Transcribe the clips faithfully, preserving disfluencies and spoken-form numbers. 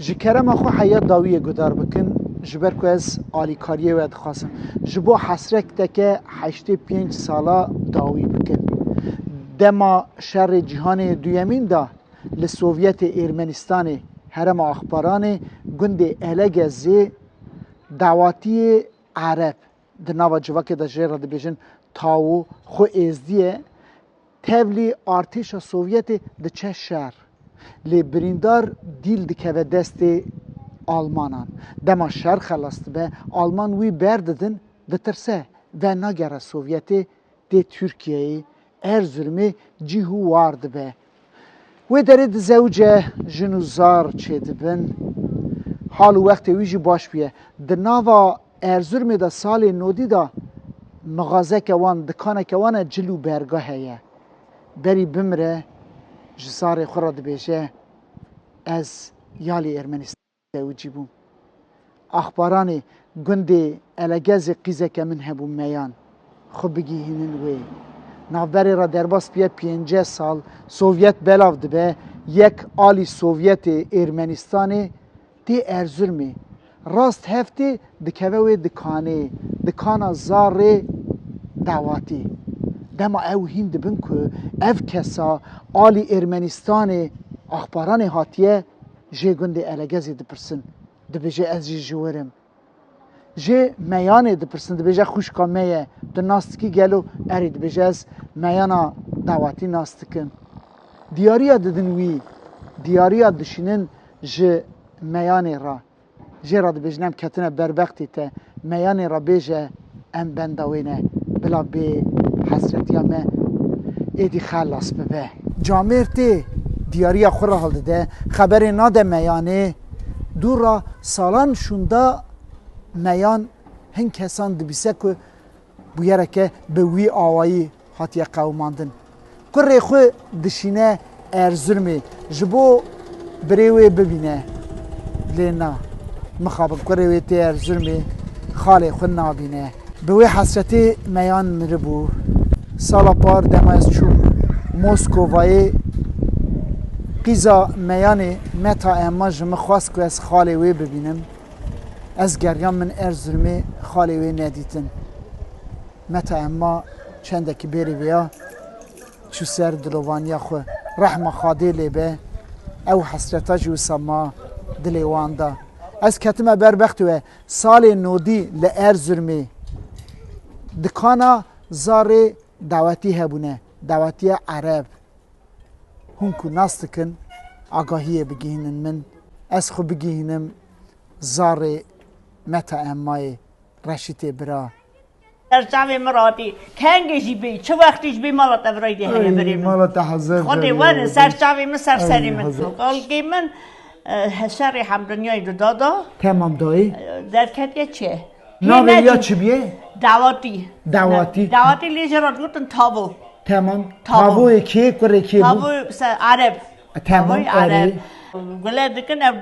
Ji kerema xwe heya dawiyê guhdar bikin, ji ber ku ez alîkariyê we dixwazim. Ji bo hesreteke heştê pênc sala dawî bikin. Dema şerê cîhanê duyemîn de li Sovyetê Ermenistanê, herêma Axparanê, gundê Elegezê, dawatiyê Ereb, di nava civakê de jê re dibêjin Tawo, xwe êzdiye, tevlî artêşa Sovyetê diçe şer. Lê birîndar dîl dikeve destê Almanan. Dema şer xelas dibe, Alman wî berdidin, ditirse, venagere Sovyetê, tê Tirkiyeyê, Erzurumê cî hû war dibe. Wê derê dizewce, jin û zar çêdibin. Hal û wextê wî jî baş bûye. Di nava Erzurumê de salê nodî de mixazeke wan, dikaneke wan e, cil û berga heye. Berî bimire ji zarê xwe re dibêje, ez yalî Ermenistan zewicî bûm. Axparanê gundê Elegezê qîzeke min hebû Meyan. Xwe bigihînin wê. Navberê re derbas bûye pêncî sal, Sovyet belav dibe, yek alî Sovyetê Ermenistanê tê Erzurumê. Rast heftê dikeve wê dikanê, dikana zarê dawatî. Dema ew hîn dibin ku ev kesa alî Ermenistanê, Axparanê hatiye, jê gundê Elegezê dipirsin. Dibêje, ez jî ji wir im. Jê Meyanê dipirsin, dibêje, xwişka me ye, tu nas dikî gelo? Erê, dibêje, ez Meyana dawatî nas dikim. Diyariya didin wî, diyariya dişînin ji Meyanê re. Jê re dibêjin, em ketine berbextê te, Meyanê re bêje, em benda wê ne, bila bê hesretiya me êdî xelas bibe. Camêr tê diyariya xwe re hildide, xeberê nade Meyanê. Dû re salan şûnda Meyan hin kesan dibîse ku bûyereke bi wî awayî hatiye qewimandin. Kurê xwe dişîne Erzurumê, ji bo birê wê bibîne. Lê na, mixabin, kurê wê tê Erzurumê, xalê xwe nabîne. Bi wê hesretê Meyan miribû. Sala par dema ez çûm Moskovayê, qîza Meyanê Meta Emma ji min xwest ku ez xalê wê bibînim. Ez geriyam, min Erzurumê xalê wê nedîtin. Meta Emma çendekî bêrî vêya çû ser dilovaniya xwe. Rehma Xwedê lê be, ew hesreta jî wisa ma dilê wan da. Ez ketime ber bextê we, salê nodî li Erzurumê dikana zarê dawetî hebûne, dawetiya Ereb. Hûn ku nas dikin, agahiyê bigihînin min, ez xwe bigihînim zarê Meta Emmayê, Reşîtê bira. Ser çavê min ratî. Kengê jî bê, çi wextî jî bê mala te virayî dê heye. Ay, birê min. Mala te hezir Xwedê bê, werin, ay, ser çavê min, ser ay, serê min. Hezir. Kalkê min, e, şerê hemdinyayê di dada. Temam dayê. E, derketiye çi? Navê ya çi bîye? Dawatî. Dawatî. Dawatî lê jê re digotin Tavo. Tamam. Tavo. Tavoyê kê, kurê kê bû? Tavo se Ereb. E, tamam, Tavoyê erê. Ereb. Gule dikin ev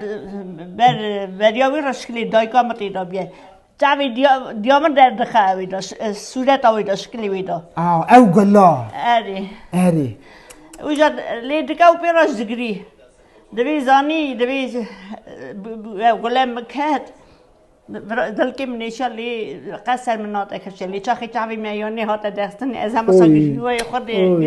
ber, beriya wî re şikilê dayika min tê de bîye. Çavê diya, diya min derdixe wê de, ş-, e, sûreta wê de, şikilê wê de. Aa, ew gula. Erê. Erê. Wîja lê dike û pê re ji digirî. Divê zanî, divê, e, bu, bu, ew gule min ket. Vira-, dilkê min nêşa lê qet ser min nate kişe. Lê çaxê çavê me yanê hate dexstin, ez hema Oy. Sagirî wê xwe dê. Oy.